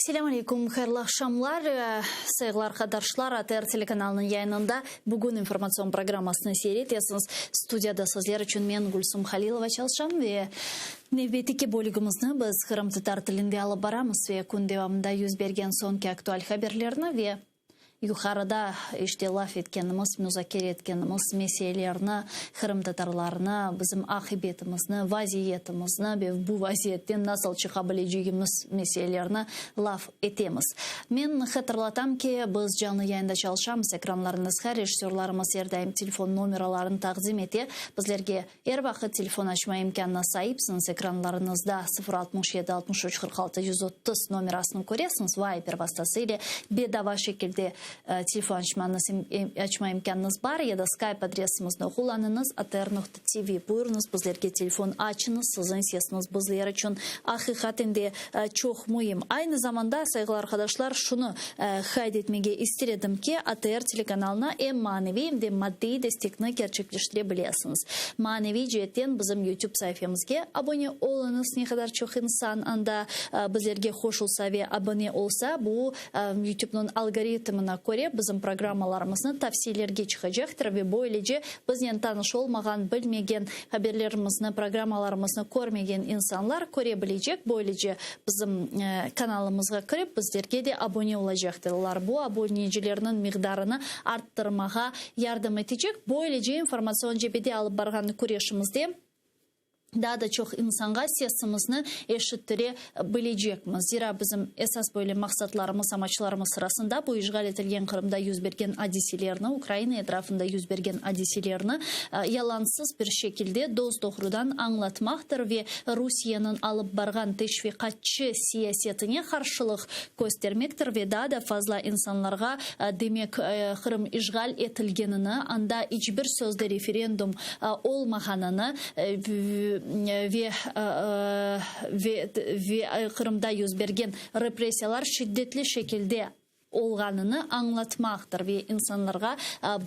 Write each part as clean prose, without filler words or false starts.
Selâm aleyküm, hayırlı aqşamlar, sayğılı arqadaşlar, ATR telekanalınıñ yayınında Bugün informatsion programmasını seyir etesiñiz. Studiyada sizler içün men, Gülsum Halilova, çalışam ve nevbetteki bölügimizni biz qırımtatar tilinde alıp baramız ve kün devamında yüz bergen soñki aktual haberlerni ve Yuqarıda, işte, laf etkenimiz, muzakere etkenimiz meselelerni, qırımtatarlarnı, bizim aqibetimizni, vaziyetimizni ve bu vaziyetten nasıl çıqa bilecegimiz meselelerni laf etemiz. Men hatırlatam ki, biz canlı yayında çalışamız, ekranlarıñızğa rejissörlarımız er daim telefon nomeralarını taqdim ete, bizlerge Er vaqıt telefon açma imkânına saipsiñiz, ekranlarıñızda 0 67 63 46 130 nomerasını köresiñiz, Viber vastası ile bedava şekilde telefon açmañız açma imkânıñız bar ya da Skype adresimizni qullanıñız, atr.tv. Buyurıñız, bizlerge telefon açıñız, siziñ sesiñiz bizler içün aqiqaten de çoq müim. Aynı zamanda, sayğılı arqadaşlar, şunı qayd etmege ister edim ki, ATR telekanalına em maneviy, em de maddiy destekni kerçekleştire bilesiñiz. Maneviy ceetten bizim YouTube saifemizge abone oluñız, ne qadar çoq insan anda bizlerge qoşulsa ve abone olsa, bu YouTube'nıñ algoritmına köre bizim programmalarımıznı tavsiyelerge çıqacaqtır ve böylece biznen tanış olmağan, bilmegen, haberlerimizni, programmalarımıznı körmegen insanlar köre bilecek, böylece bizim kanalımızğa kirip, bizlerge de abone olacaqtırlar. Bu abonecilerniñ miqdarını arttırmağa yardım etecek. Böylece informatsion cebede alıp barğan küreşimizde daa da çoq insanğa sesimizni eşittire bilecekmiz. Zira bizim esas böyle maqsatlarımız, amaçlarımız sırasında bu işğal etilgen Qırımda yüz bergen adiselerni, Ukraina etrafında yüz bergen adiselerni yalansız bir şekilde dos-doğrudan añlatmaqtır ve Rusiyeniñ alıp barğan teşviqatçı siyasetine qarşılıq köstermektir ve daa da fazla insanlarğa, demek, Qırım işğal etilgenini, anda iç bir sözde referendum olmağanını ve ve Qırımda yüz bergen repressiyalar şiddetli şekilde olğanını añlatmaqtır ve insanlarğa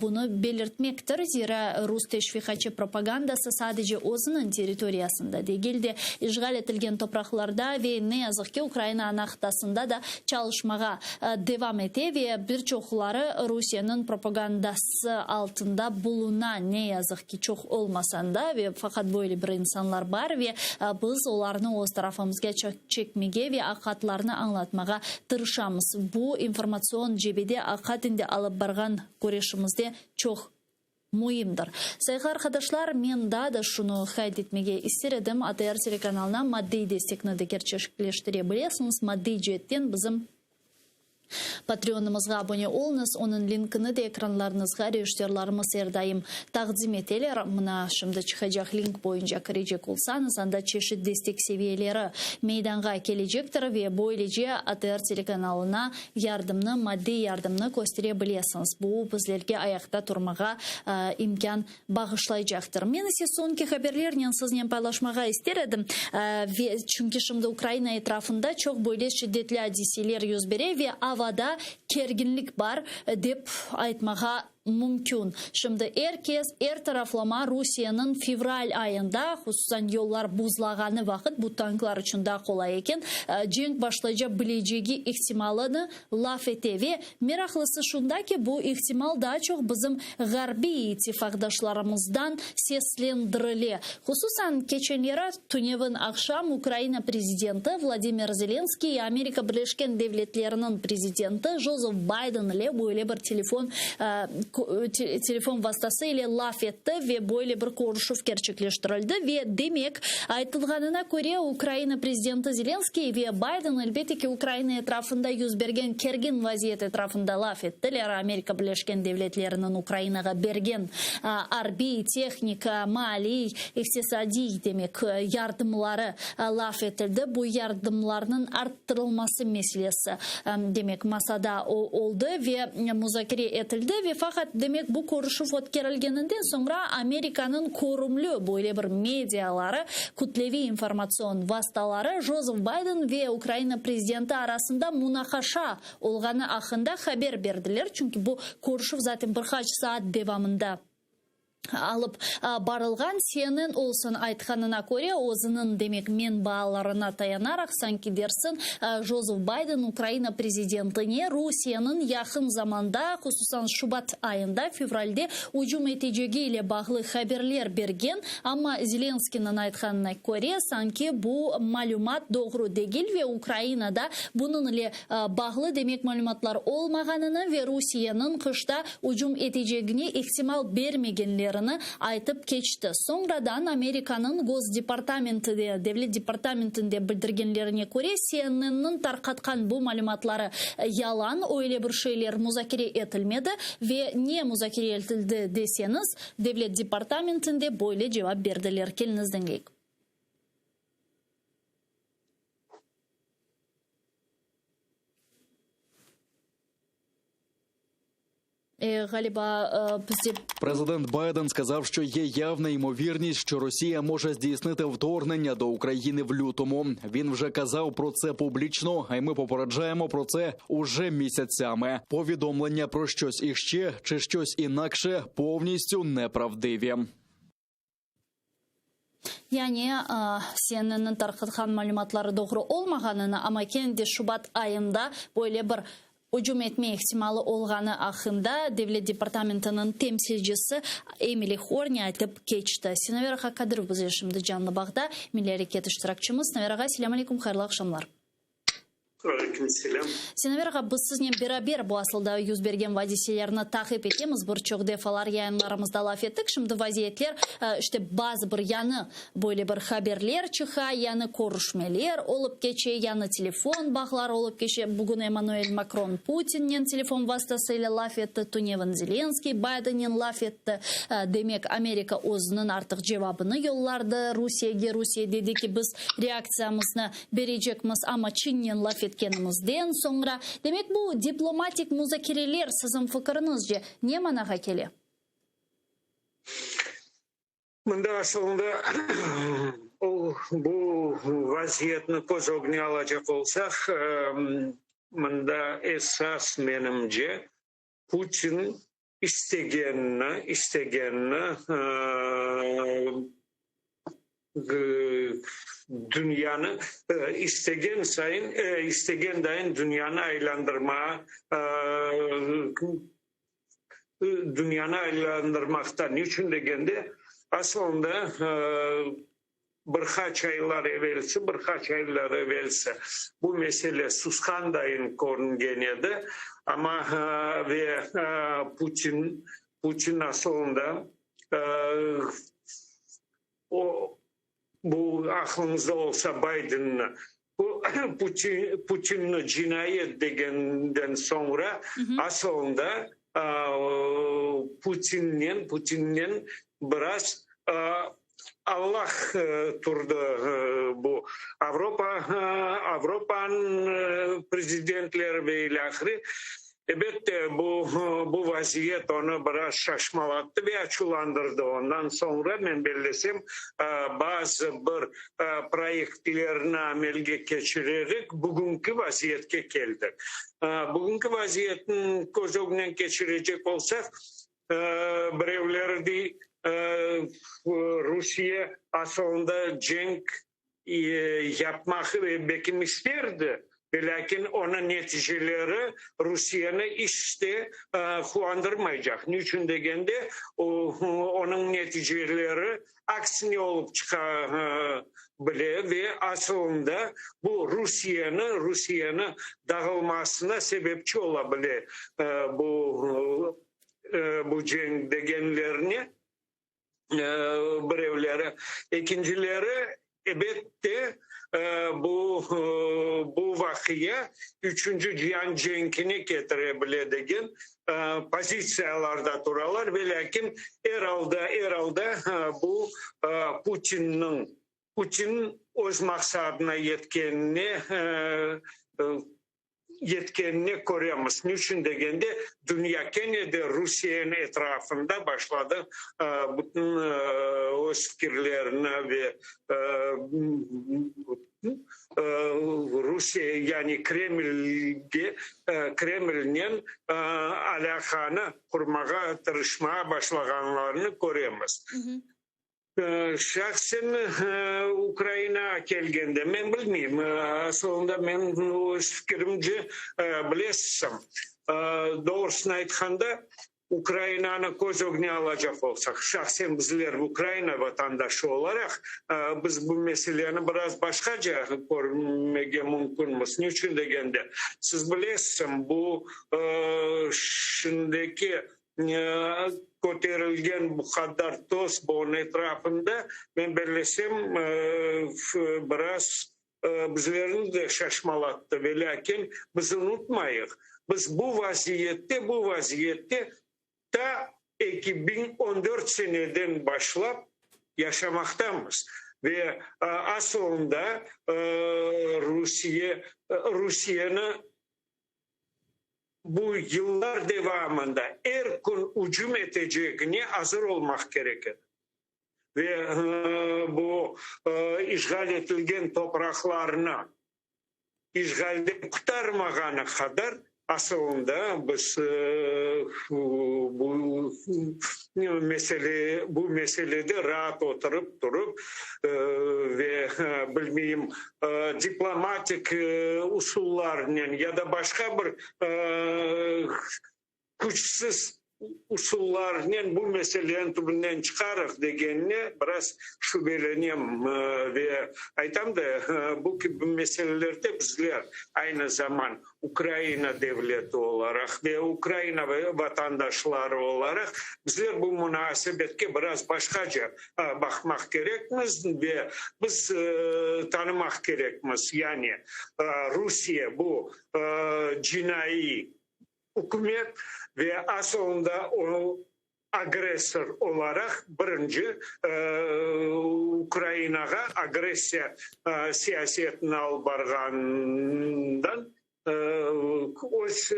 bunı belirtmektir, zira rus teşviqatçı propagandası sadece özüniñ territoriyasında degil de, işğal etilgen topraqlarda ve, ne yazıq ki, Ukraina ana qıtasında da çalışmağa devam ete ve bir çoqları Rusiyeniñ propagandası altında buluna, ne yazıq ki, çoq olmasan da, ve faqat böyle bir insanlar bar ve biz olarnı öz tarafımızğa çekmege ve aqatlarnı añlatmağa tırışamız. Bu informatsion cebede aqaten de alıp barğan küreşimizde çoq müimdir. Sayğılı arqadaşlar, men daa da şunı qayd etmege ister edim, ATR telekanalına maddiy destekni de kerçekleştire bilesiñiz, maddiy ceetten bizim Patreonımızğa abone oluñız, onıñ linkini de ekranlarıñızğa rejissörlarımız er daim taqdim eteler. Mına, şimdi çıqacaq link boyunca kirecek olsañız, anda çeşit destek seviyeleri meydanğa kelecektir ve böylece ATR telekanalına yardımnı, maddiy yardımnı köstere bilesiñiz. Bu, bizlerge ayaqta turmağa imkân bağışlaycaqtır. Men ise soñki haberlernen siznen paylaşmağa ister edim, ve çünki şimdi Ukraina etrafında çoq böyle şiddetli adiseler yüz bere ve avada kerginlik bar, dep aytmağa mümkün. Şimdi er kes, er taraflama Rusiyeniñ fevral ayında, hususan yollar buzlağanı vaqıt, bu tanklar içün daa qolay eken, cenk başlayca bilecegi ihtimalını laf ete. Ve meraqlısı şunda ki, bu ihtimal daa çoq bizim ğarbiy ittifaqdaşlarımızdan seslendirile. Hususan, keçenleri, tünevin aqşam Ukraina prezidenti Vladimir Zelenskiy Amerika Birleşken Devletleriniñ prezidenti Jozef Bayden ile böyle bir telefon telefon vastası ile laf etti ve böyle bir körüşüv kerçekleştirildi. Ve, demek, Aytılğanına köre, Ukraina prezidenti Zelenskıy ve Bayden, elbette ki, Ukraina etrafında yüz bergen kergin vaziyet etrafında laf ettiler, Amerika Birleşken Devletleriniñ Ukrainağa bergen arbiy, tehnika, maliy, iqtisadiy, demek, yardımları laf etildi. Bu yardımlarnıñ arttırılması meselesi, demek, masada oldı ve muzakere etildi. Ve faqat, demek, bu körüşüv ötkerilgeninden soñra Amerikanıñ körümli böyle bir mediaları, kütleviy informatsion vastaları Jozef Bayden ve Ukraina prezidenti arasında munaqaşa olğanı aqqında haber berdiler, çünki bu körüşüv zaten bir qaç saat devamında. Alıp barılğan CNN olsun aytqanına köre, özüniñ, demek, menbaalarına tayanaraq, sanki dersin, Jozef Bayden Ukraina prezidentine Rusiyeniñ yaqın zamanda, hususan şubat ayında, fevralde ücüm etecegi ile bağlı haberler bergen, amma Zelenskıynıñ aytqanına köre, sanki bu malümat doğru degil ve Ukrainada bunıñ ile bağlı, demek, malümatlar olmağanını ve Rusiyeniñ qışta ücüm etecegine ihtimal bermegenlerini aytıp keçti. Soñradan Amerikanıñ Gosdepartamentide, Devlet departamentinde bildirgenlerine köre, CNN-niñ tarqatqan bu malümatları yalan, öyle bir şeyler muzakere etilmedi ve ne muzakere etildi deseñiz, Devlet departamentinde böyle cevap berdiler. Keliñiz diñleyik. Ğaliba, bizde. Президент Байден сказав, що є явна ймовірність, що Росія може здійснити вторгнення до України в лютому. Він вже казав про це публічно, а й ми попереджаємо про це уже місяцями. Повідомлення про щось іще чи щось інакше повністю неправдиві. Yani, CNN-niñ tarqatqan malümatları doğru olmağanını, amma kene de şubat ayında böyle bir ücüm etme ihtimalı olğanı aqqında Devlet departamentiniñ temsilcisi Emili Horni aytıp keçti. Sinaver ağa Kadırov bizle şimdi canlı bağda, Milliy areket iştirakçimiz. Sinaver ağa, selâm aleyküm, hayırlı aqşamlar. Aleyküm selâm. Sinaver ağa, biz siznen beraber bu asılda yüz bergen vadiselerni taqip etemiz, bir çoq defalar yayınlarımızda laf ettik. Şimdi vaziyetler, işte, bazı bir yañı böyle bir haberler çıqa, yañı körüşmeler olıp keçe, yañı telefon bağları olıp keçe. Bugün Emmanuel Makron Putinnen telefon vastasıyla laf etti, tünevin Zelenskıy Baydennen laf etti. Demek, Amerika özüniñ artıq cevabını yollardı Rusiyege, Rusiye dedi ki, biz reaktsiyamıznı Berecekmiz, amma Çinnen laf etkenimizden soñra. Demek, bu diplomatik muzakereler, siziñ fikiriñizce, ne manağa kele? Mında asılında bu vaziyetni köz ögüne alacaq olsaq, mında esas, menimce, Putin istegenini, istegenini dünyanı istegen sayın, istegen dayın dünyanı aylandırmağa, dünyanı aylandırmaqta. Niçün degende, asılında bir qaç aylar evelsi, bir qaç aylar evelsi bu mesele susqan dayın körüngen edi, amma ve Putin, Putin asılında O, bu aqlıñızda olsa, Baydenni, bu Putin, Putinni cinayet degeninden soñra, asılında Putinnen, Putinnen biraz Allah turdı bu Avropa, Avropanıñ prezidentleri ve ilâhre. Ebette, bu, bu vaziyet onı biraz şaşmalattı ve açuvlandırdı. Ondan soñra, men bellesem, bazı bir proyektlerni amelge keçirerek, bugünki vaziyetke keldik. Bugünki vaziyetni köz ögünden keçirecek olsaq, birevleri dey, Rusiye asılında cenk yapmaq bekim isterdi, velâkin onıñ neticeleri Rusiyeni iç de quvandırmaycaq. Niçün degende, onıñ neticeleri aksine olıp çıqa bile ve asılında bu Rusiyeni, Rusiyeni dağılmasına sebepçi ola bile bu, bu cenk degenlerine. Birevleri. Ekincileri, ebette, bu bu vaqia Üçünci cian cenkine ketire bile degen pozitsiyalarda turalar. Velâkin, er alda, er alda bu Putinniñ, Putin öz maqsadına yetkenine yetkenini köremiz. Niçün degende, dünya kene de Rusiyeniñ etrafında başladı bütün öz fikirlerini ve. Rusiye, yani Kremlge, Kremlnen alâqanı qurmağa tırışmağa başlağanlarını köremiz. Şahsen Ukrainağa kelgende, men bilmeyim, asılında men öz fikirimce, bilesiñ, doğrusını aytqanda, Ukrainanı köz ögüne alacaq olsaq, şahsen bizler Ukraina vatandaşı olaraq, biz bu meseleni biraz başqaca körmege mümkünmiz. Niçün degende, siz bilesiñ, bu şimdiki köterilgen bu qadar toz bunıñ etrafında, men bellesem, biraz bizlerni de şaşmalattı. Velâkin biz unutmayıq, biz bu vaziyette, bu vaziyette ta 2014 seneden başlap yaşamaqtamız. Ve asılında Rusiye, Rusiyeni bu yıllar devamında er kün ücüm etecegine azır olmaq kerek edi. Ve bu işğal etilgen topraqlarnı işğalden qurtarmağanı qadar asılında biz bu mesele, bu meselede raat oturıp turıp ve bilmeyim diplomatik usullarnen ya da başqa bir küçsiz usullarnen bu meseleni tübünden çıqarıq degenine biraz şübelenem ve aytam da, bu kibi meselelerde bizler aynı zaman Ukraina devleti olaraq ve Ukraina vatandaşları olaraq bizler bu munasebetke biraz başqaca baqmaq kerekmiz ve biz tanımaq kerekmiz, yani Rusiye bu cinaiy ükümet ve asılında o agressor olaraq birinci Ukrainağa agressiya siyasetini alıp barğanından öz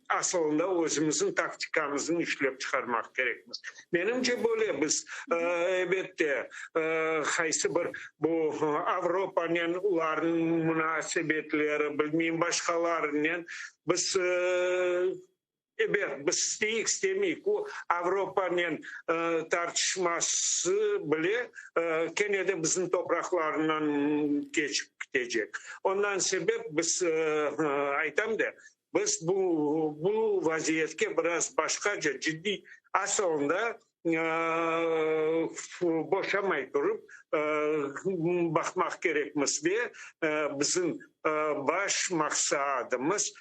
asılında özümizniñ taktikamıznı işlep çıqarmaq kerekmiz. Menimce böyle biz elbette qaysı bir bu Avropanen olarnıñ munasebetleri, bilmeyim başqalarınen biz Ebet, biz isteyik, istemeyik, o Avropanen tartışması bile kene de bizim topraqlarından keçip ketecek. Ondan sebep biz aytam da, biz bu bu vaziyetke biraz başqaca ciddiy, asılında boşamay turıp baqmaq kerekmiz ve bizim baş maqsadımız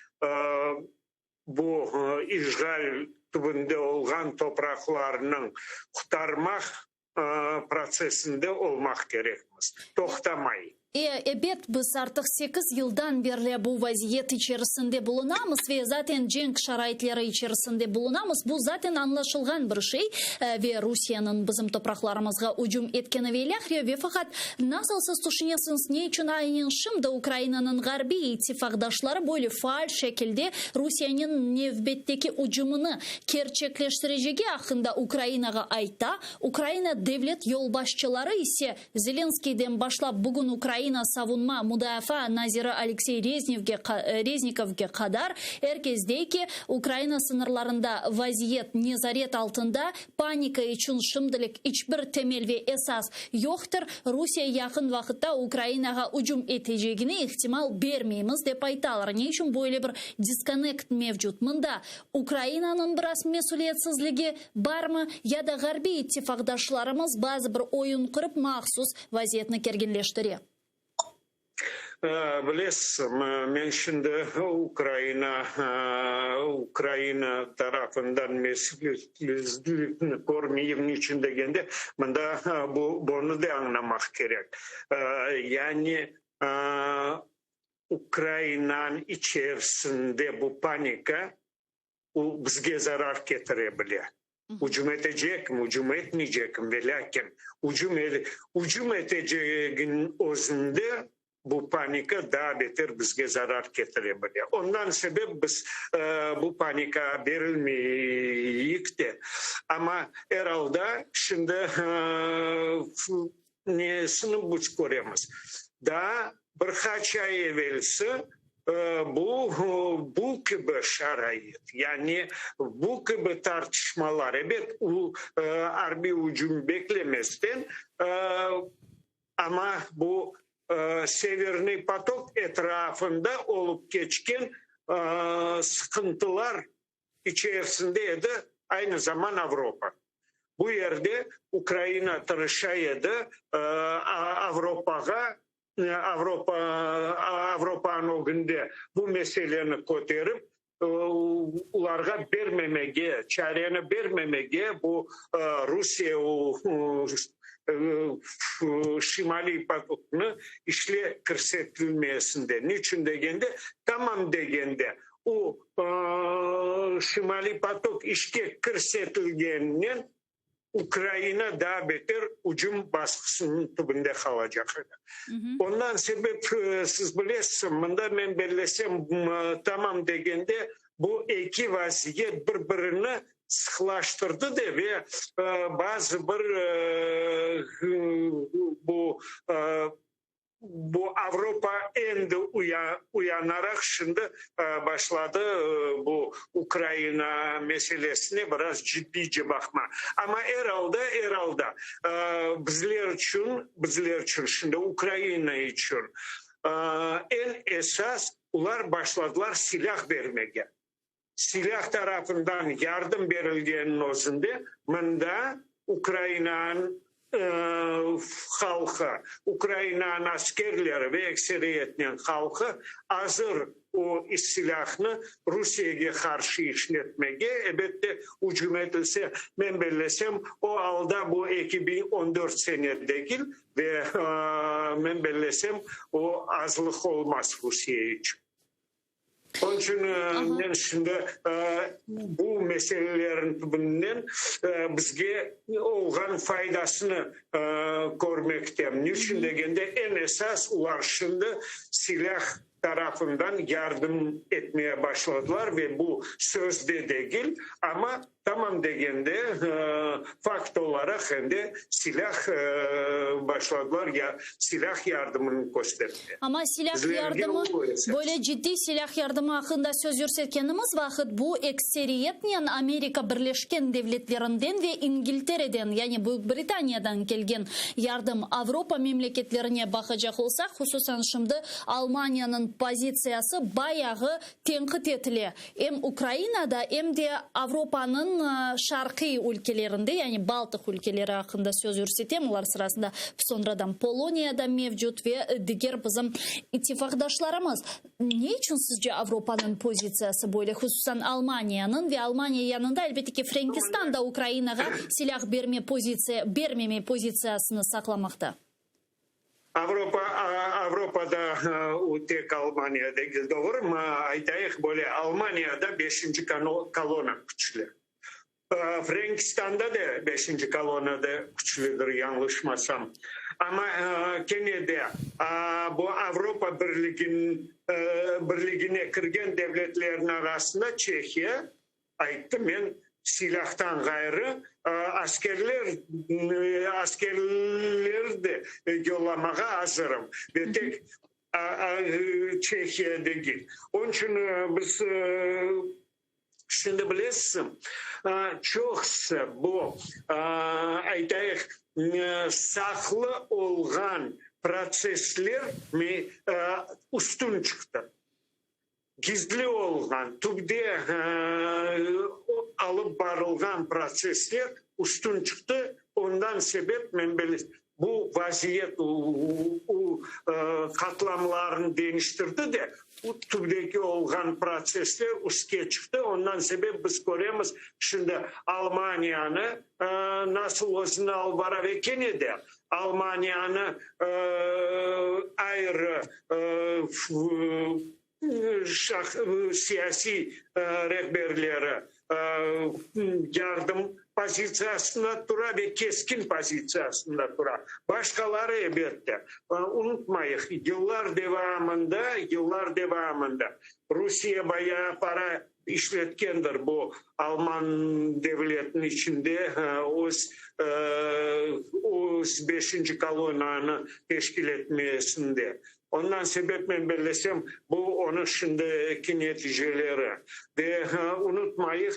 bu işğal tübünde olğan topraqlarnıñ qurtarmaq protsessinde olmaq kerekmiz, toqtamay. E, ebet, biz artıq sekiz yıldan berli bu vaziyet içerisinde bulunamız ve zaten cenk şaraitleri içerisinde bulunamız. Bu zaten añlaşılğan bir şey ve Rusiyeniñ bizim topraqlarımızğa ücüm etkeni ve ilâhre. Ve faqat nasıl siz tüşünesiñiz, ne içün aynen şimdi Ukrainanıñ ğarbiy ittifaqdaşları böyle faal şekilde Rusiyeniñ nevbetteki ücümini kerçekleştirecegi aqqında Ukrainağa ayta, Ukraina devlet yolbaşçıları ise Zelenskiyden başlap bugün Ukraina savunma, mudafaa, naziri Aleksey Reznivge Reznikovge qadar er kes dey ki, Ukraina sıñırlarında vaziyet nezaret altında, panika içün şimdilik iç bir temel ve esas yoqtır, Rusiye yaqın vaqıtta Ukrainağa ücüm etecegine ihtimal bermeymiz, dep aytalar. Ne içün böyle bir diskonekt mevcut mında? Ukrainanıñ biraz mesüliyetsizligi barmı ya da ğarbiy ittifaqdaşlarımız bazı bir oyun qurıp mahsus vaziyetni kerginleştire? Bilesiz, men şimdi Ukraina Ukraina tarafından mesüliyetsizlikni körmeyim, niçün degende, mında bu bunı da añlamaq kerek. Yani Ukrainanıñ içerisinde bu panika o bizge zarar ketire bile. Ücüm etecekmi, ücüm etmeycekmi, velâkin ücüm ücüm eteceginiñ özünde bu panika daa beter bizge zarar ketire bile. Ondan sebep biz bu panikağa berilmeyik de. Amma er alda şimdi nesini biz köremiz? Daa. Bir qaç ay evelsi bu bu kibi şarait, yani bu kibi tartışmalar, ebet, arbiy ücüm beklemezden, amma bu Severnıy potok etrafında olıp keçken sıqıntılar içersinde edi, aynı zaman Avropa. Bu yerde Ukraina tırışa edi Avropağa, Avropa, Avropanıñ ögünde bu meseleni köterip, olarğa bermemege, çareni bermemege, bu Rusiye Şimaliy potoknı işle kirsetilmesinde. Niçün degende, tamam degende, o Şimaliy potok işke kirsetilgeninen Ukraina daa beter ücüm basqısınıñ tübünde qalacaq edi. Ondan sebep, siz bilesiz, mında men bellesem, tamam degende, bu eki vaziyet bir-birini sıqlaştırdı de ve bazı bir bu Bu Avropa endi uyanaraq şimdi başladı bu Ukraina meselesine biraz ciddiyce baqma. Amma er alda, er alda bizler içün, bizler içün, şimdi Ukraina içün eñ esas olar başladılar silâh bermege. Silâh tarafından yardım berilgeniniñ özünde mında Ukrainanıñ halqı, Ukrainanıñ askerleri ve ekseriyetnen halqı azır o silâhnı Rusiyege qarşı işletmege, ebette, ücüm etilse, men bellesem, o alda bu 2014 sene degil ve, men bellesem, o azlıq olmaz Rusiye içün. Onıñ içün men şimdi bu meselelerniñ tübünden bizge olğan faydasını körmektem. Niçün degende, eñ esas olar şimdi silâh tarafından yardım etmeye başladılar ve bu sözde degil, amma Tamam degende, fakt olaraq endi silâh başladılar, ya silâh yardımını köstermege. Amma silâh yardımı, böyle ciddiy silâh yardımı aqqında söz yürsetkenimiz vaqıt, bu ekseriyetnen Amerika Birleşken Devletlerinden ve İngiltereden, yani Büyük Britaniyadan kelgen yardım. Avropa memleketlerine baqacaq olsaq, hususan şimdi Almaniyanıñ pozitsiyası bayağı tenqit etile. Em Ukrainada, em de Avropanıñ şarqiy ülkelerinde, yani Baltıq ülkeleri aqqında söz yürsetem, olar sırasında soñradan Poloniya da mevcut ve diger bizim ittifaqdaşlarımız. Ne içün sizce Avropanıñ pozitsiyası böyle, hususan Almaniyanıñ ve Almaniya yanında, elbette ki, Frenkistan da Ukrainağa silâh berme pozitsiya, bermeme pozitsiyasını saqlamaqta? Avropa, Avropada o tek Almaniya degil, doğrumı? Aytayıq böyle, Almaniyada beşinci kolonna küçlü. Frenkistanda da beşinci kolonna da küçlüdir, yañlışmasam. Amma kene de bu Avropa Birliginiñ Birligine kirgen devletlerniñ arasında Çehiya, Ayttı, men silâhtan ğayrı, askerler, askerler de yollamağa azırım. Ve tek Çehiya degil. Onıñ içün biz, şimdi bilesiz, çoqusı bu, aytayıq, saqlı olğan protsessler üstün çıqtı. Gizli olğan, tübde alıp barılğan protsessler üstün çıqtı, ondan sebep men bu vaziyet qatlamlarını deñiştirdi de, tübdeki olğan protsessler üstke çıqtı, ondan sebep biz köremiz şimdi Almaniyanı nasıl özüni alıp bara ve kene de Almaniyanı ayrı siyasiy rehberleri yardım pozitsiyasında tura ve keskin pozitsiyasında tura. Başqaları, elbette, unutmayıq, yıllar devamında, yıllar devamında Rusiye bayağı para işletkendir bu alman devletiniñ içinde öz öz beşinci kolonnanı teşkil etmesinde. Ondan sebep men bellesem, bu onıñ şimdiki neticeleri. Ve unutmayıq,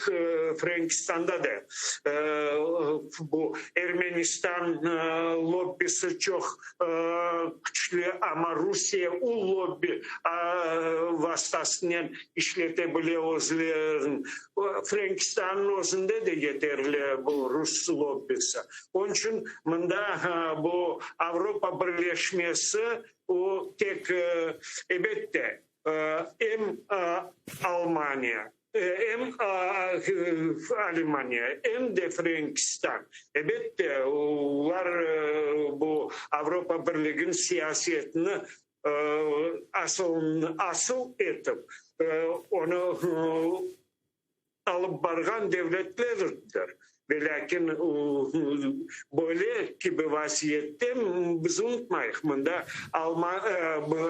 Frenkistanda da bu Ermenistan lobbisi çoq küçlü, amma Rusiye u lobbi vastasınen işlete bile özlerini. Frenkistannıñ özünde de yeterli bu rus lobbisi. Onıñ içün mında bu Avropa Birleşmesi o tek, ebette, em Almaniya, em Alemaniya, em de Frenkistan, ebette, olar bu Avropa Birliginiñ siyasetini asıl asıl etip, onı alıp barğan devletlerdir. Velâkin böyle kibi vaziyette biz unutmayıq, mında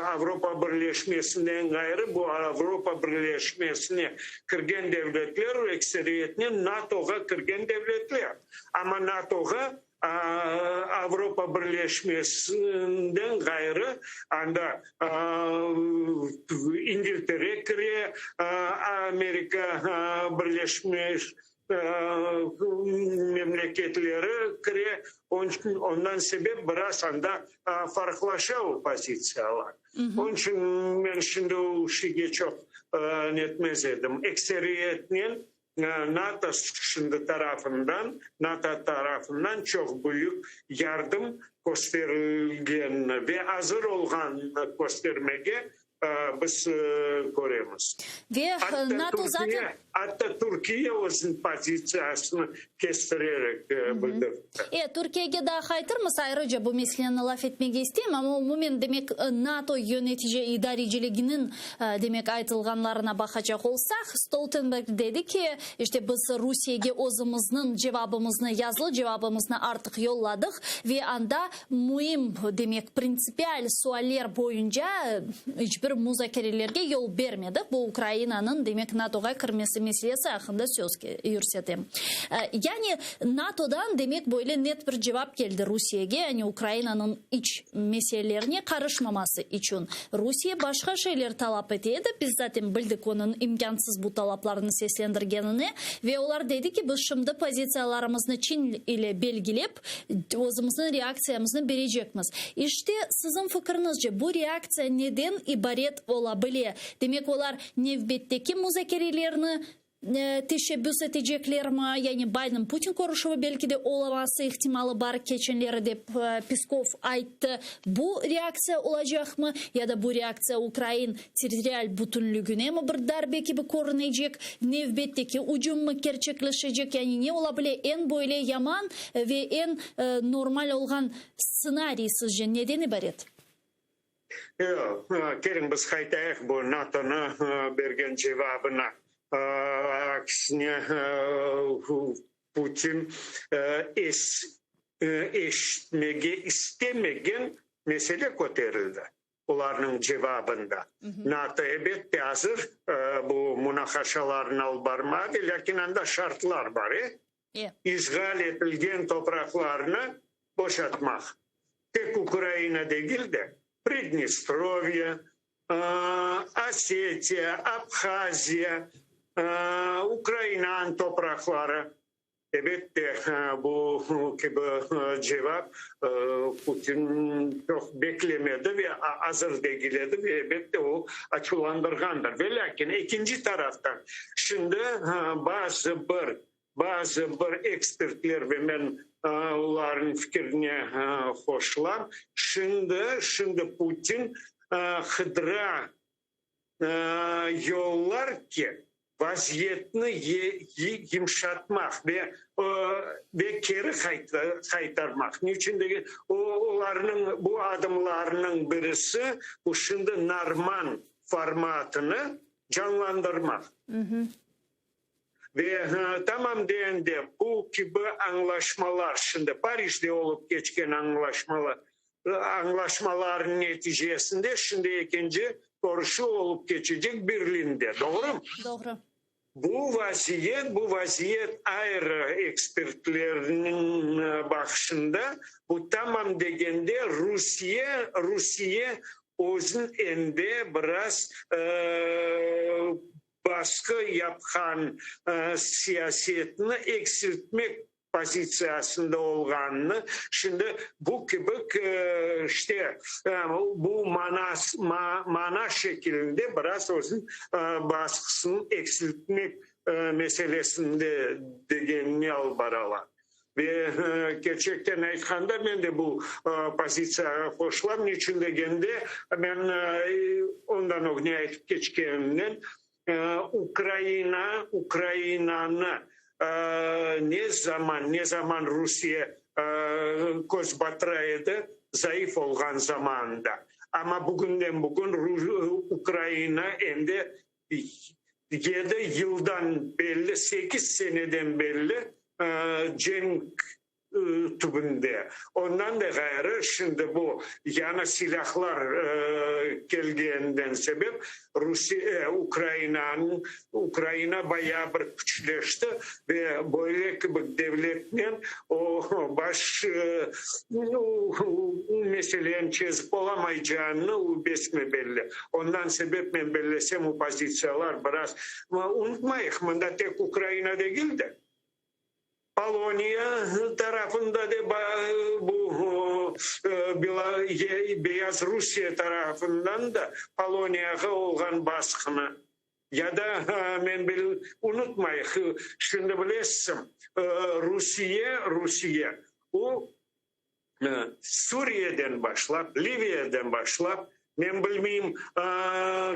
Avropa Birleşmesinden ğayrı bu Avropa Birleşmesine kirgen devletler ekseriyetnen NATOğa kirgen devletler. Amma NATOğa Avropa Birleşmesinden ğayrı anda İngiltere kire, Amerika Birleşmiş Memleketleri kire, ondan sebep biraz anda farqlaşa o pozitsiyalar. Onıñ içün men şimdi o şeyge çoq netmez edim. Ekseriyetnen NATO şimdi tarafından, NATO tarafından çoq büyük yardım kösterilgenini ve azır olğanını köstermege biz köremiz. Ve NATO zaten. Atta Türkiye özüniñ pozitsiyasını kestirerek bildirdi. E, Türkiyege daa qaytırmız, ayrıca bu meseleni laf etmege isteyim, amma umumen, demek, NATO yönetici idareciliginiñ, demek, aytılğanlarına baqacaq olsaq, Stoltenberg dedi ki, işte biz Rusiyege özümizniñ cevabımıznı, yazılı cevabımıznı artıq yolladıq ve anda müim, demek, printsipial sualler boyunca iç bir muzakerelerge yol bermedik, bu Ukrainanıñ, demek, NATOğa kirmesi meselesi aqqında söz yürsetem. Yani, NATOdan, demek, böyle net bir cevap keldi Rusiyege, yani Ukrainanıñ iç meselelerine qarışmaması içün. Rusiye başqa şeyler talap ete edi, biz zaten bildik onıñ imkânsız bu talaplarnı seslendirgenini, ve olar dedi ki, biz şimdi pozitsiyalarımıznı Çin ile belgilep, özümizniñ reaktsiyamıznı berecekmiz. İşte, siziñ fikriñizce, bu reaktsiya neden ibaret ola bile? Demek, olar nevbetteki muzakerelerni teşebbüs eteceklermi? Yani Bayden-Putin körüşüvi belki de olaması ihtimalı bar keçenleri, dep Peskov ayttı. Bu reaktsiya olacaqmı? Ya da bu reaktsiya ukrain territorial bütünlügine mi bir darbe kibi körünecek? Nevbetteki ücümmı kerçekleşecek? Yani ne ola bile eñ böyle yaman ve eñ normal olğan stsenariy sizce neden ibaret? Yoq, keliñ biz qaytayıq bu NATOnı bergen cevabına. Aksine, Putin eşitmege istemegen mesele köterildi olarnıñ cevabında. NATO, elbette, azır bu munaqaşalarnı alıp barmağa, lâkin anda şartlar bar, e? İşğal etilgen topraqlarnı boşatmaq, tek Ukraina degil de, Pridnestrovye, Osetiya, Abhaziya, Ukrainanıñ topraqları. Elbette, bu kibi cevap Putin çoq beklemedi ve azır degil edi ve, elbette, o açuvlandırğandır. Velâkin, ekinci taraftan, şimdi bazı bir Bazı bir ekspertler, ve men olarnıñ fikirine qoşulam, şimdi, şimdi Putin qıdıra yollar ki, vaziyetni yımşatmaq ve ve keri qaytarmaq. Ne içün degen, olarnıñ bu adımlarınıñ birisi, bu şimdi norman formatını canlandırmaq. Ve tamam degende, bu kibi añlaşmalar, şimdi Parijde olıp keçken añlaşmalar, añlaşmalarnıñ neticesinde şimdi ekinci körüşüv olıp keçecek Berlinde, doğrumı? Doğru. Bu vaziyet, bu vaziyet ayrı ekspertlerniñ baqışında, bu tamam degende Rusiye, Rusiye. Özün endi biraz basqı yapqan siyasetni eksiltmek pozitsiyasında olğanını, şimdi bu kibi işte bu mana şekilinde biraz özün basqısını eksiltmek meselesinde degenine alıp baralar. Ve kerçekten aytqanda, men de bu pozitsiyağa qoşulam. Niçün degende, men ondan ögne aytıp keçkenimden, Ukraina, Ukrainanı ne zaman, ne zaman Rusiye köz batıra edi, zayıf olğan zamanında. Amma bugünden bugün Ukraina endi yedi yıldan belli, sekiz seneden belli cenk tübünde. Ondan da ğayrı, şimdi bu yañı silâhlar kelgeninden sebep Rusiye, Ukrainanıñ, Ukraina bayağı bir küçleşti ve böyle kibi devletnen o baş meseleni çezip olamaycağını o besme-belli. Ondan sebep men bellesem, o pozitsiyalar biraz, unutmayıq, mında tek Ukraina degil de, Poloniya tarafında da bu Beyaz Rusiye tarafından da Poloniyağa olğan basqını ya da men unutmayıq, şimdi bilesiñ, Rusiye, Rusiye o Suriyeden başlap, Liviyadan başlap, men bilmeyim,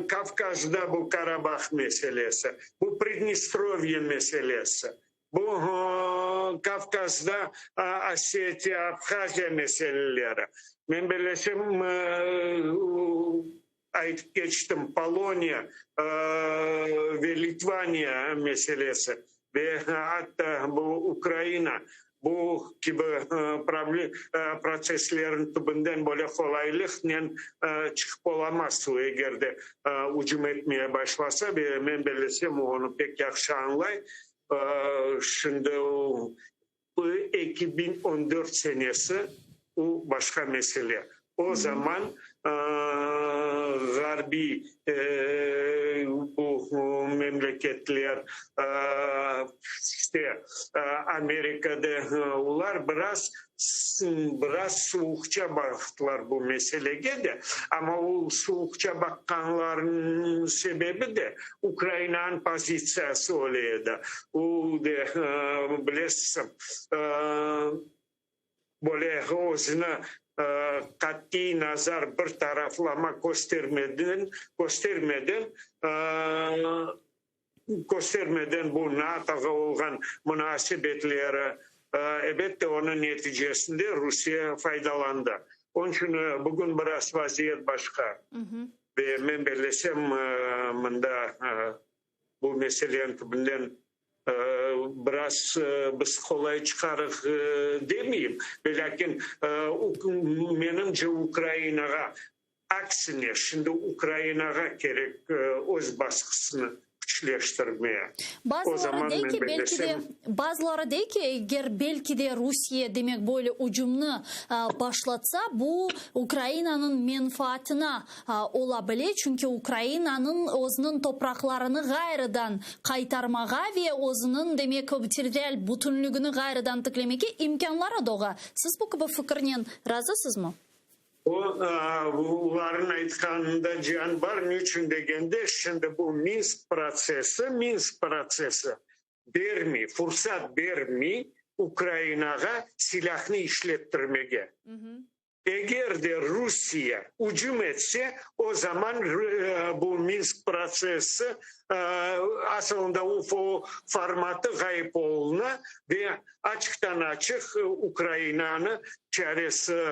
Kavkazda bu Karabah meselesi, bu Pridnestrovye meselesi, bu Kavkazda Osetiya, Abhaziya meseleleri. Men bellesem, aytıp keçtim, Poloniya ve Litvaniya meselesi ve atta bu Ukraina bu kibi protsesslerniñ tübünden böyle qolaylıqnen çıqıp olamaz, eger de ücüm etmeye başlasa, ve men bellesem, onı pek yahşı añlay. Şimdi o 2014 senesi, o başqa mesele. O zaman ğarbiy bu memleketler, işte Amerikada olar biraz biraz suvuqça baqtılar bu meselege de, amma o suvuqça baqqanlarınıñ sebebi de Ukrainanıñ pozitsiyası öyle edi. O de, bilesiñ, böyle özüni qat'iy nazar bir taraflama köstermeden, köstermeden, köstermeden bu NATOğa olğan munasebetleri, elbette, onıñ neticesinde Rusiye faydalandı. Onıñ içün bugün biraz vaziyet başqa. Ve men bellesem, mında bu meseleniñ tübünden biraz biz qolay çıqarıq demeyim, velâkin menimce Ukrainağa Aksine, şimdi Ukrainağa kerek öz basqısını küçleştirmeye. O Bazıları zaman dey men ki, belki de, bellesem. bazıları dey ki, eger belki de Rusiye, demek, böyle ücümni başlatsa, bu Ukrainanıñ menfaatına ola bile, çünki Ukrainanıñ özüniñ topraqlarını ğayrıdan qaytarmağa ve özüniñ, demek, territorial bütünlügini ğayrıdan tiklemege imkânları doğa. Siz bu kibi fikirnen razısızmı? O, olarnıñ aytqanında cian bar, niçün degende, şimdi bu Minsk protsessi, Minsk protsessi bermey, fursat bermey Ukrainağa silâhnı işlettirmege. Eger de Rusiye ücüm etse, o zaman bu Minsk protsessi asılında UFO formatı ğayıp oluna ve açıqtan-açıq Ukrainanı çaresi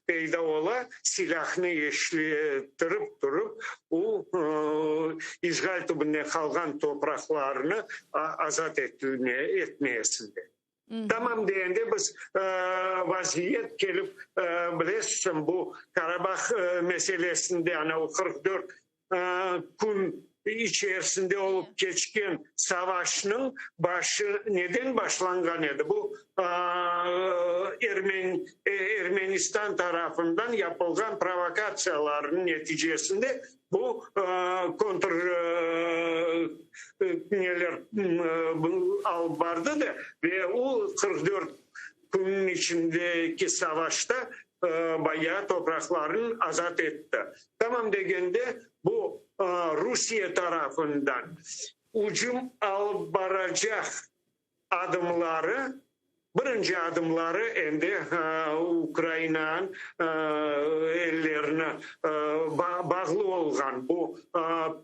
peyda ola, silâhnı işlettirip turıp, o, işğal tübünde qalğan topraqlarnı azat etmesinde. Tamam degende biz vaziyet kelip, bilesiñ, bu Karabah meselesinde, ana o 44 kün. içerisinde olıp keçken savaşnıñ başı neden başlanğan edi? Bu Ermenistan tarafından yapılğan provokatsiyalarnıñ neticesinde bu kontr neler alıp bardı da ve o 44 künniñ içindeki savaşta bayağı topraqlarnı azat etti. Tamam degende, bu Rusiye tarafından ücüm alıp baracaq adımları, birinci adımları endi Ukrainanıñ ellerine bağlı olğan bu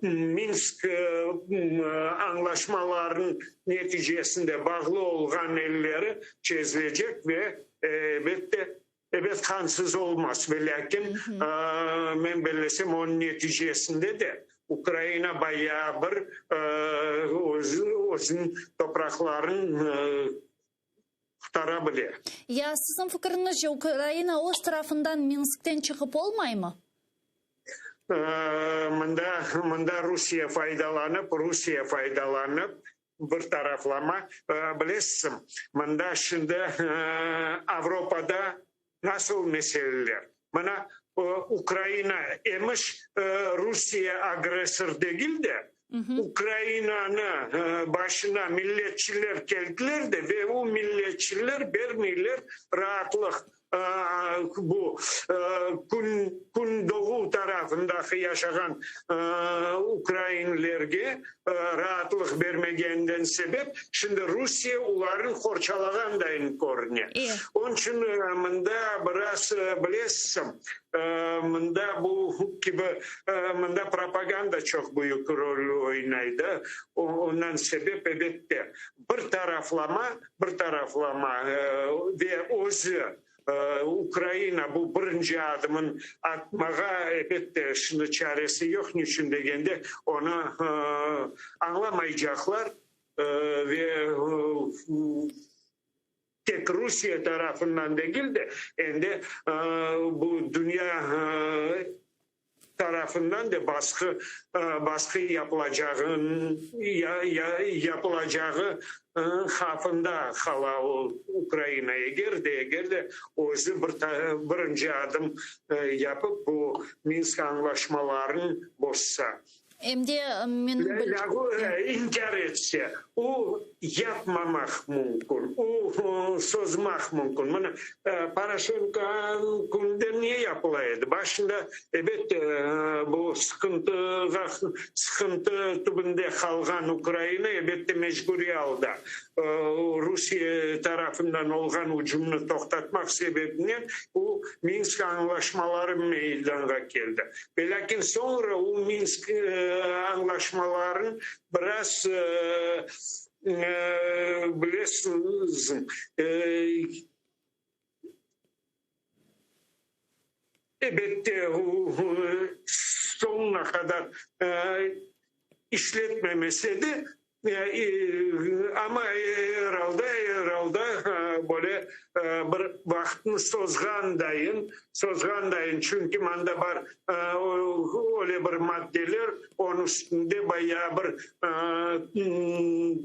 Minsk añlaşmalarınıñ neticesinde bağlı olğan elleri çezilecek ve, elbette, Ebet, qansız olmaz, velâkin, men bellesem, onıñ neticesinde de Ukraina bayağı bir özüniñ topraqlarını qurtara bile. Ya siziñ fikiriñizce, Ukraina öz tarafından Minskten çıqıp olmaymı? Mında, mında Rusiye faydalanıp, Rusiye faydalanıp, Bir taraflama, bilesizmi, mında şimdi Avropada nasıl meseleler? Mına, Ukraina emiş, Rusiye agressor degil de, Ukrainanı başına milletçiler keldiler de ve o milletçiler bermeyler raatlıq Bu kün doğuv tarafındaki yaşağan ukrainlerge raatlıq bermegeninden sebep, şimdi Rusiye olarnı qorçalağandayın körüne. Onıñ içün mında biraz, bilesiñ, mında bu kibi, mında propaganda çoq büyük rol oynay da, ondan sebep, elbette, bir taraflama Bir taraflama ve özü Ukraina bu birinci adımın atmağa, elbette, şimdi çaresi yoq, niçün degende, onı añlamaycaqlar ve tek Rusiye tarafından degil de, endi bu dünya tarafından da basqı basqı yapılacağın yapılacağı havfında qala o Ukraina, eger de eger de özü bir birinci adım yapıp bu Minsk añlaşmalarını bozsa. Em de men. Lâğu inkâr etse, o yapmamaq mümkün, o sozmaq mümkün. Mına, Poroşenkonıñ kününde ne yapıla edi? Başında, ebet, bu sıqıntığa, sıqıntı tübünde qalğan Ukraina, ebette, mecburiy alda Rusiye tarafından olğan ücümni toqtatmaq sebebinen o Minsk añlaşmaları meydanğa keldi. Velâkin soñra o Minsk añlaşmaların biraz, bilesiñiz, elbette, soñuna qadar işletmemese de, Amma er alda, er alda böyle bir vaqıtnı sozğandayın, sozğandayın, çünki mında bar öyle bir maddeler, onıñ üstünde bayağı bir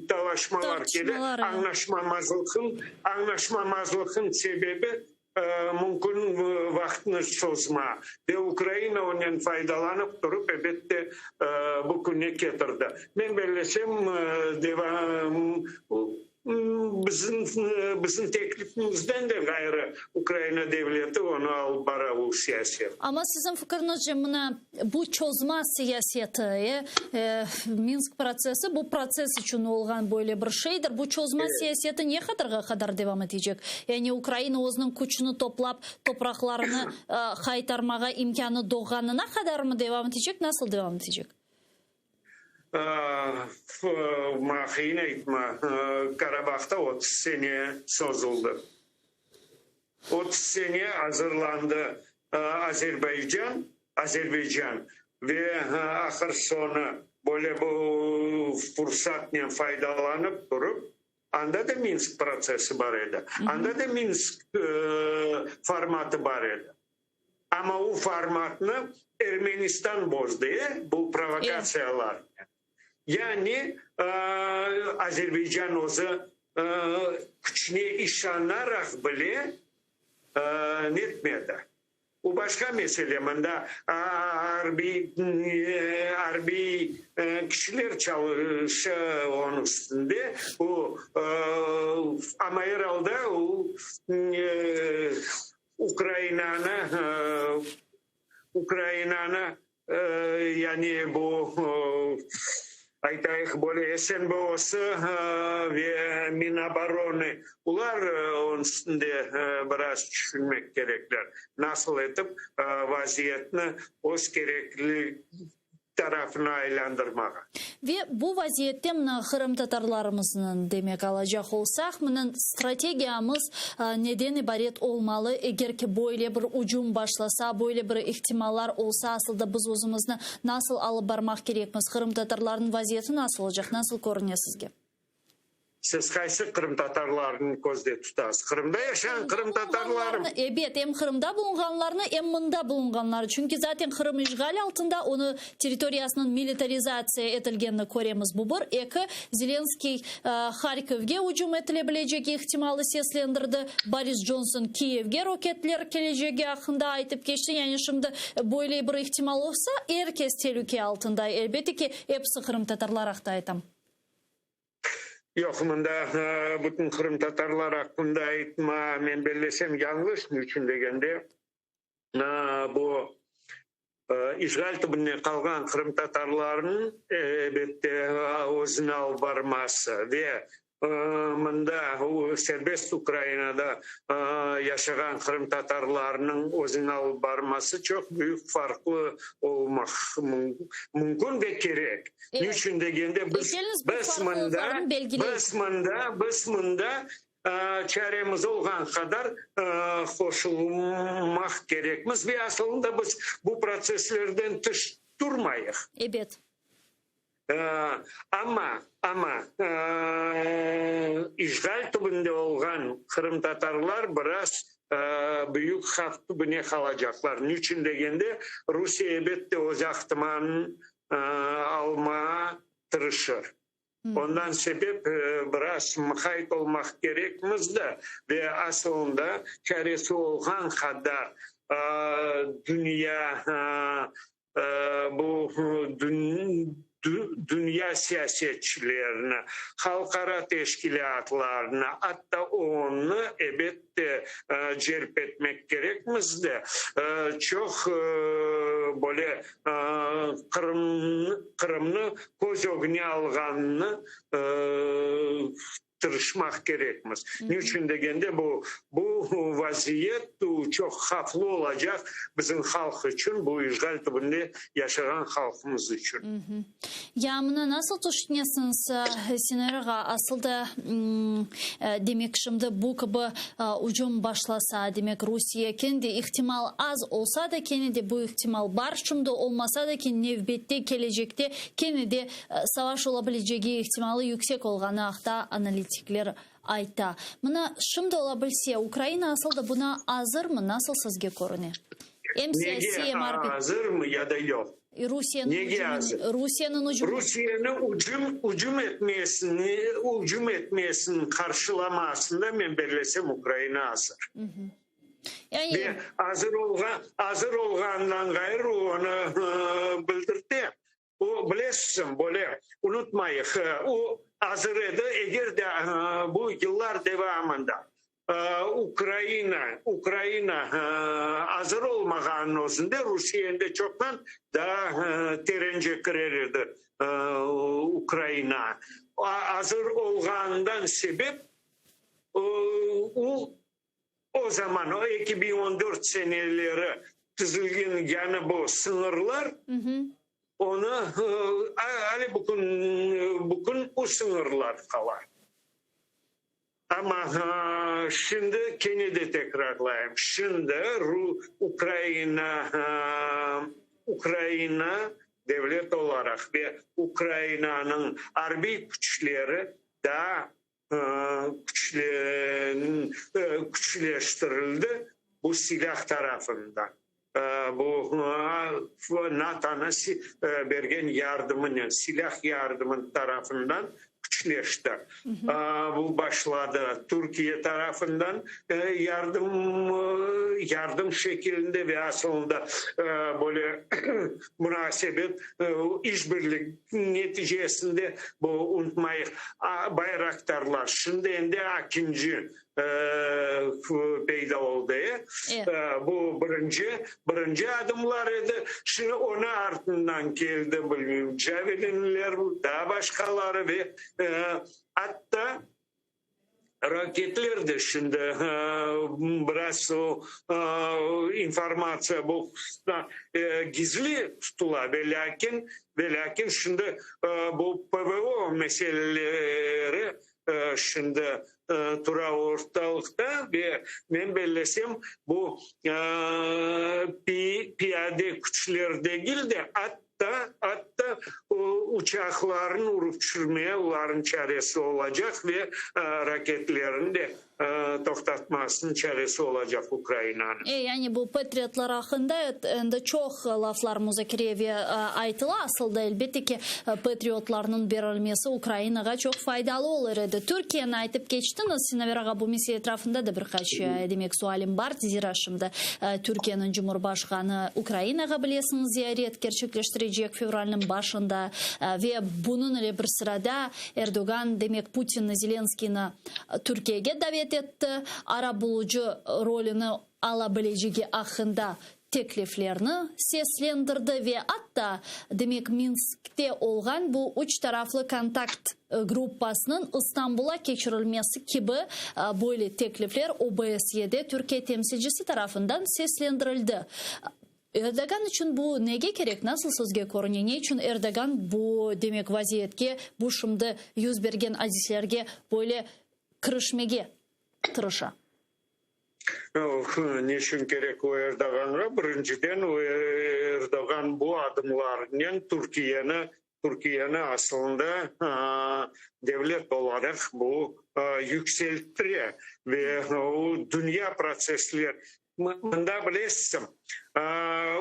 talaşmalar kele, añlaşmamazlıqnıñ, añlaşmamazlıqnıñ sebebi Mümkün vaqıtnı sozma ve Ukraina onen faydalanıp turıp, ebette, bu künge ketirdi. Men bellesem, bizim bizim teklifimizden de ğayrı Ukraina devleti onı alıp bara bu siyaset. Amma siziñ fikriñizce, mına Bu çozma siyaseti, e, Minsk protsessi, bu protsess içün olğan böyle bir şeydir. Bu çozma siyaseti ne qadarğa qadar devam etecek? Yani Ukraina özüniñ küçüni toplap, topraqlarını qaytarmağa imkânı doğğanına qadarmı devam etecek, nasıl devam etecek? Maña qıyın aytma, Karabahta 30 sene sozuldı. 30 sene azırlandı Azerbaycan, Azerbaycan ve ahır soñu böyle bu fursatnen faydalanıp turıp, anda da Minsk protsessi bar edi, anda da Minsk formatı bar edi. Amma o formatnı Ermenistan bozdı, bu provokatsiyalarnen. Yani Azerbaycan özü küçüne işanaraq bile netmedi. O başqa mesele, mında arbiy arbiy kişiler çalışa onıñ üstünde, o, amma er alda o Ukrainanı Ukrainanı yani bu, aytayıq, böyle SNBOsı ve Minoborony, bular onıñ üstünde biraz tüşünmek kerekler, nasıl etip vaziyetni öz kerekli tarafına aylandırmağa. Ve bu vaziyette mına qırımtatarlarımıznıñ, demek, alacaq olsaq, mına strategiyamız neden ibaret olmalı, eger ki böyle bir ücüm başlasa, böyle bir ihtimallar olsa, asıl da biz özümizni nasıl alıp barmaq kerekmiz, qırımtatarlarnıñ vaziyeti nasıl olacaq, nasıl körüne sizge? Siz qaysı qırımtatarlarnı közde tutasız? Qırımda yaşağan qırımtatarlarmı? Ebet, em Qırımda bulunğanlarnı, em mında bulunğanları. Çünki zaten Qırım işğal altında, onı territoriyasınıñ militarizatsiya etilgenini köremiz. Bu bir. Eki, Zelenskıy Harkovge ücüm etile bilecegi ihtimalı seslendirdi. Boris Johnson Kiyevge roketler kelecegi aqqında aytıp keçti. Yani şimdi böyle bir ihtimal olsa, er kes telüke altında. Elbette ki, episi qırımtatarlar aqta aytam. Yoq, mında bütün qırımtatarlar aqqında aytma, men bellesem, yañlış, niçün degende, bu işğal tübünde qalğan qırımtatarlarnıñ, elbette, özüni alıp barması ve Mında, serbest Ukrainada yaşağan qırımtatarlarnıñ özüni alıp barması çoq büyük farqlı olmaq mümkün ve kerek. Niçün degende, biz biz mında, biz mında, biz mında çaremiz olğan qadar qoşulmaq kerekmiz ve asılında biz bu protsesslerden tış turmayıq. Ebet. Amma, amma işğal tübünde olğan qırımtatarlar biraz büyük havf tübüne qalacaqlar. Niçün degende, Rusiye elbette öz aqtımanı almağa tırışır. Ondan sebep biraz mıqayt olmaq kerekmiz de, ve asılında çaresi olğan qadar dünya bu dünya siyasetçilerini, halqara teşkilâtlarnı, atta OONnı, ebette, celp etmek kerekmiz de, çoq böyle Qırımnı köz ögüne alğanını tırışmaq kerekmiz. Ne içün degende, bu bu vaziyet çoq havflı olacaq bizim halq içün, bu işğal tübünde yaşağan halqımız içün. Ya mına nasıl tüşünesiñiz, Senur ağa, asıl da, demek, şimdi bu kibi ücüm başlasa, demek, Rusiye kendi ihtimal az olsa da, kene de bu ihtimal bar, şimdi olmasa da, nevbette, kelecekte kene de Savaş ola bilecegi ihtimalı yüksek olğanı aqta analitikler ayta. Mına, şimdi ola bilse, Ukraina asıl da buna azırmı, nasıl sizge körüne? Em siyasiy, em arbiy. Nege azırmı ya da yoq? Rusiyeniñ Nege azır? Rusiyeniñ ücümi. Rusiyeniñ ücüm, ücüm etmesini, ücüm etmesiniñ qarşılamasında, men bellesem, Ukraina azır. Yani. Ve azır olğan, azır olğanından ğayrı onı bildirte. O, bilesiñ, böyle, unutmayıq, o azır edi, eger de bu yıllar devamında Ukraina, Ukraina azır olmağanınıñ özünde, Rusiye endi çoqtan daa terence kirer edi Ukraina. Azır olğanından sebep o, o zaman, o 2014 seneleri tizilgen yañı bu sıñırlar, Onı ale bugün bugün o sıñırlar qala. Amma şimdi kene de tekrarlayım, şimdi Ukraina Ukraina devlet olaraq ve Ukrainanıñ arbiy küçleri daa küçleştirildi bu silâh tarafından. Bu NATOnı bergen yardımınen, silâh yardımı tarafından küçleşti. Bu başladı Türkiye tarafından yardım yardım şekilinde ve asılında böyle munasebet, işbirlik neticesinde, bu unutmayıq, Bayraktarlar, şimdi endi Akinci peyda oldı. Bu birinci, birinci adımlar edi. Şimdi onıñ artından keldi, bilmeyim, Javelinler, daa başqaları ve atta raketler de şimdi biraz o informatsiya bu hususta gizli tutula, ve lâkin, ve lâkin şimdi bu PVO meseleleri şimdi tura ortalıqta ve men bellesem, bu piyade küçler degil de, atta, atta uçaqlarnı urıp tüşürmeye olarnıñ çaresi olacaq ve raketlerni de toqtatmasınıñ çaresi olacaq Ukrainanıñ. E, yani bu Patriotlar aqqında endi çoq laflar muzakere ve aytıla. Asılda, elbette ki, Patriotlarnıñ berilmesi Ukrainağa çoq faydalı olur edi. Türkiyeni aytıp keçtiñiz, Sinaver ağa, bu mesele etrafında da bir qaç, demek, sualim bar. Zira şimdi Türkiyeniñ Cumhurbaşqanı Ukrainağa, bilesiñiz, ziyaret kerçekleştirecek fevralniñ başında ve bunıñ ile bir sırada Erdoğan, demek, Putinni, Zelenskıynı Türkiyege davet etti, arabulucı rolüni ala bilecegi aqqında tekliflerni seslendirdi ve atta, demek, Minskte olğan bu üç taraflı kontakt gruppasınıñ İstanbula keçirilmesi kibi böyle teklifler OBSYede Türkiye temsilcisi tarafından seslendirildi. Erdoğan içün bu nege kerek, nasıl sizge körüne, ne içün Erdoğan bu, demek, vaziyetke, bu şimdi yüz bergen adiselerge böyle kirişmege tırışa? Ne içün kerek o Erdoğanğa? Birinciden, o Erdoğan bu adımlarınen Türkiyeni, Türkiyeni asılında devlet olaraq bu yükselttire ve o dünya protsessler Mında bilesiñ,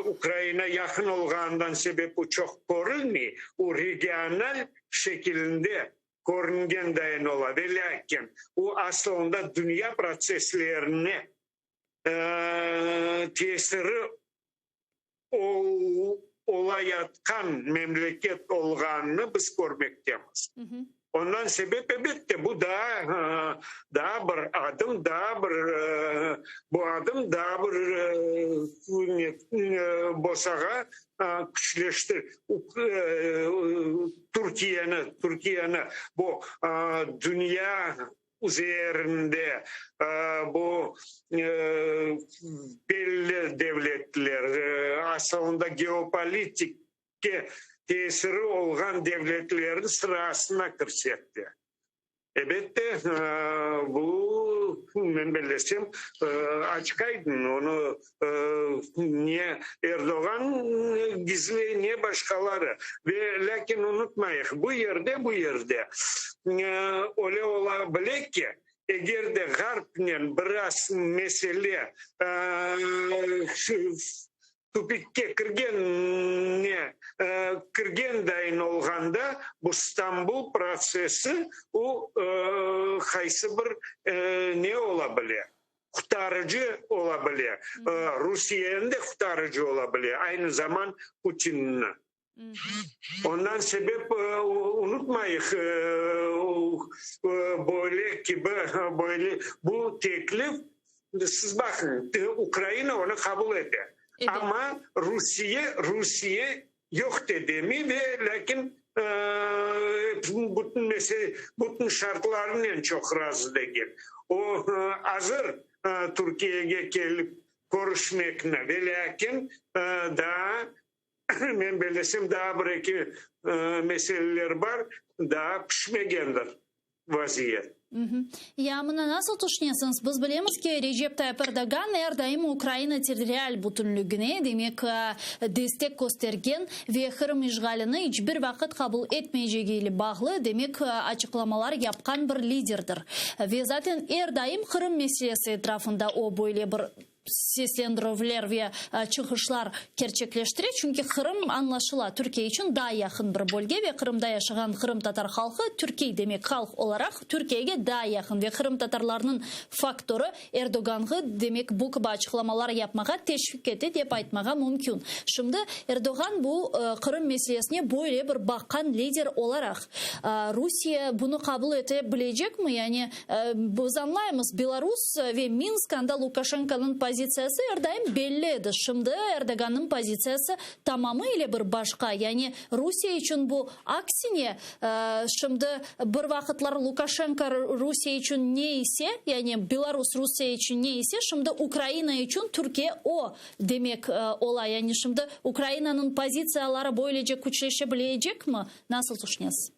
Ukraina yaqın olğanından sebep bu çoq körülmey, o regional şekilinde körüngen dayın ola, ve lâkin o asılında dünya protsesslerine tesiri olayatqan memleket olğanını biz körmektemiz. Ondan sebep, elbette, bu daa daa bir adım, daa bir bu adım daa bir bosağa küçleştir Türkiyeni, Türkiyeni bu dünya üzerinde bu belli devletler, asılında geopolitikke tesiri olğan devletlerniñ sırasına kirsetti. Elbette, bu, men bellesem, açıq-aydın, onı ne Erdoğan gizley, ne başqaları. Ve lâkin unutmayıq, bu yerde, bu yerde öyle ola bile ki, eger de Ğarpnen biraz mesele tupikke kirgen ne kirgen dayın olğanda, bu Stambul protsessi o qaysı bir ne ola bile, qutarıcı ola bile, Rusiyeni de qutarıcı ola bile, aynı zaman Putinni. Ondan sebep unutmayıq, böyle kibi, böyle bu teklif, siz baqıñ, Ukraina onı qabul ete, amma Rusiye, Rusiye yoq de demi ve lâkin bütün mesele, bütün şartlarınen çoq razı degil. O azır Türkiyege kelip körüşmekni, ve lâkin daa Men bellesem, daa bir-eki meseleler bar, daa pişmegendir vaziyet. Ya mına nasıl tüşünesiñiz? Biz bilemiz ki, Recep Tayyip Erdoğan er daim Ukraina territorial bütünlügine, demek, destek köstergen ve Qırım işğalini iç bir vaqıt qabul etmeycegi ile bağlı, demek, açıqlamalar yapqan bir liderdir. Ve zaten er daim Qırım meselesi etrafında o böyle bir. Seslendirüvler ve çıqışlar kerçekleştire, çünki Qırım, añlaşıla, Türkiye içün daa yaqın bir bölge ve Qırımda yaşağan qırımtatar halqı türkiy, demek halq olaraq Türkiyege daa yaqın ve qırımtatarlarnıñ faktorı Erdoğanğı, demek, bu kibi açıqlamalar yapmağa teşviq ete dep aytmağa mümkün. Şimdi Erdoğan bu Qırım meselesine böyle bir baqqan lider olaraq, Rusiye bunı qabul ete bilecekmi? Yani Biz añlaymız, Belarus ve Minsk, anda Lukaşenkonıñ pozitsiyası er daim belli edi. Şimdi Erdoğannıñ pozitsiyası tamamı ile bir başqa. Yani Rusiye içün bu aksine, şimdi bir vaqıtlar Lukaşenko Rusiye içün ne ise, yani Belarus Rusiye içün ne ise, şimdi Ukraina içün Türkiye o demek ola. Yani şimdi Ukrainanıñ pozitsiyaları böylece küçleşe bilecekmi? Nasıl tüşünesiz?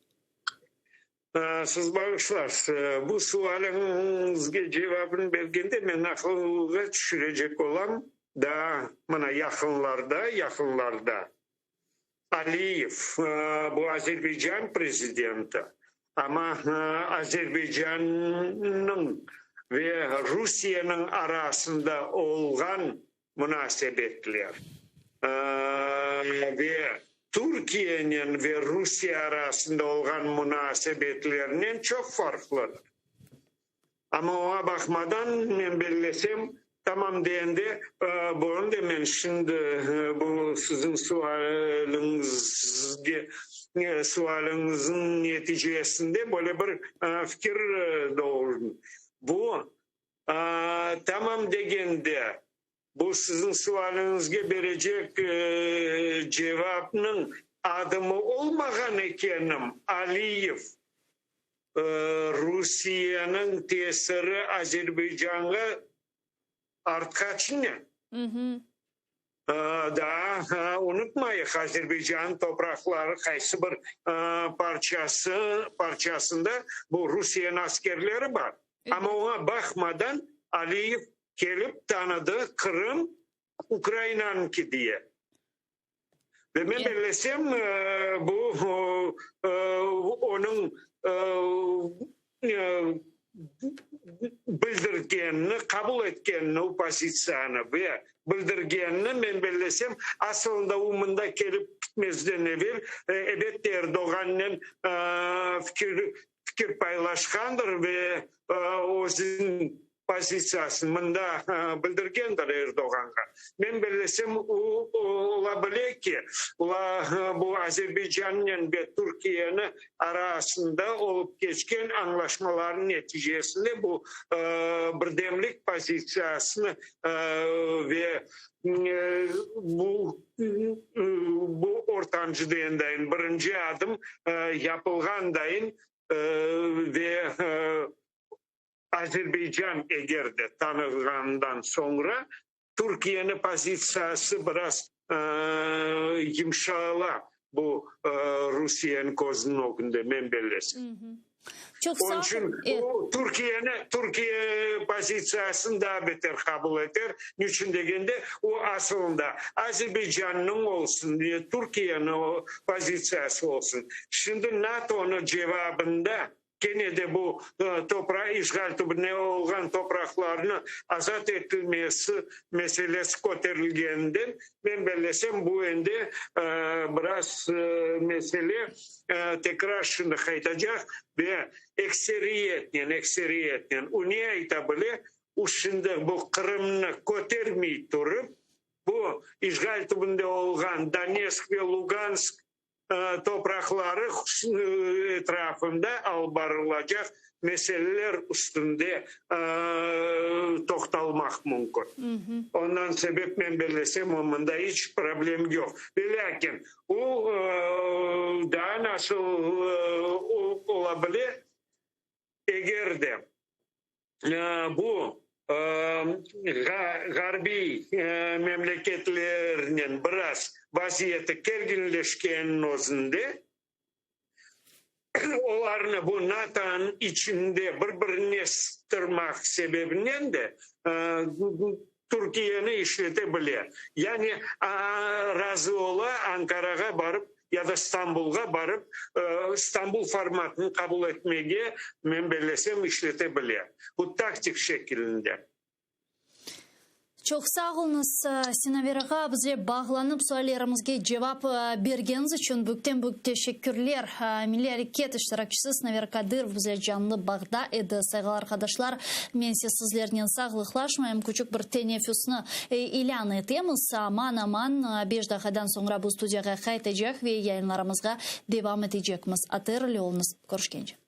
Siz bağışlarsız, bu sualiñizge cevabını bergende men aqılğa tüşürecek olam, daa mına yaqınlarda, yaqınlarda Aliyev, bu Azerbaycan prezidenti, amma Azerbaycannıñ ve Rusiyeniñ arasında olğan munasebetler ve Türkiyenen ve Rusiye arasında olğan munasebetlernen çoq farqlıdır. Amma oña baqmadan, men bellesem, tamam degende, bunı da men şimdi bu siziñ sualiñizge, sualiñizniñ neticesinde böyle bir fikir doğurdım. Bu Tamam degende, bu siziñ sualiñizge berecek cevapnıñ adımı olmağan ekenim, Aliyev, Rusiyeniñ tesiri Azerbaycanğa artqaçnen. Daa unutmayıq, Azerbaycan topraqları qaysı bir parçası, parçasında bu Rusiyeniñ askerleri bar. Amma oña baqmadan Aliyev kelip tanıdı, Qırım Ukrainanıñki diye. Ve men bellesem, bu onıñ bildirgenini, qabul etkenini o pozitsiyanı ve bildirgenini, men bellesem, asılında o mında kelip kitmezden evel, ebette, Erdoğannen fikir fikir paylaşqandır ve özüniñ pozitsiyasını mında bildirgendir Erdoğanğa. Men bellesem, o, ola bile ki, bu Azerbaycannen ve Türkiyeni arasında olıp keçken añlaşmalarnıñ neticesinde bu birdemlik pozitsiyasını ve bu bu ortancı dayın, birinci adım yapılğan dayın ve Azerbaycan eger de tanığandan soñra Türkiyeniñ pozitsiyası biraz yımşala bu Rusiyeniñ közüniñ ögünde, men bellesem. Çoq sağ Onıñ içün o Türkiyeni, Türkiye pozitsiyasını daa beter qabul eter. Niçün degende, o asılında Azerbaycannıñ olsun, Türkiyeniñ pozitsiyası olsun. Şimdi NATOnıñ cevabında Kene de bu topraq işğal tübünde olğan topraqlarnı azat etilmesi meselesi köterilgeninden, men bellesem, bu endi biraz mesele tekrar şimdi qaytacaq ve ekseriyetnen, ekseriyetnen, o ne ayta bile, o şimdi bu Qırımnı kötermey turıp, bu işğal tübünde olğan Donetsk ve Lugansk topraqları etrafında alıp barılacaq meseleler üstünde toqtalmaq mümkün. Ondan sebep men bellesem, mında iç problem yoq. Velâkin, o daa nasıl ola bile, eger de bu ğarbiy memleketlernen biraz vaziyeti kerginleşkeniniñ özünde, olarnı bu NATOnıñ içinde bir-birine sıqtırmaq sebebinden de Türkiyeni işlete bile. Yani razı ola Ankarağa barıp ya da Stambulğa barıp, İstanbul formatını qabul etmege, men bellesem, işlete bile. Bu taktik şekilinde. Çoq sağ oluñız, Sinaver ağa, bizle bağlanıp suallerimizge cevap bergeniñiz içün büyükten-büyük teşekkürler. Milliy areket iştirakçisi Sinaver Kadırov bizle canlı bağda edi. Sayğılı arqadaşlar, men ise sizlernen sağlıqlaşmayım, küçük bir teneffüsni ilân etemiz. Aman-aman beş daqiqadan soñra bu studiyağa qaytacaq ve yayınlarımızğa devam etecekmiz. ATR ile oluñız. Körüşkence.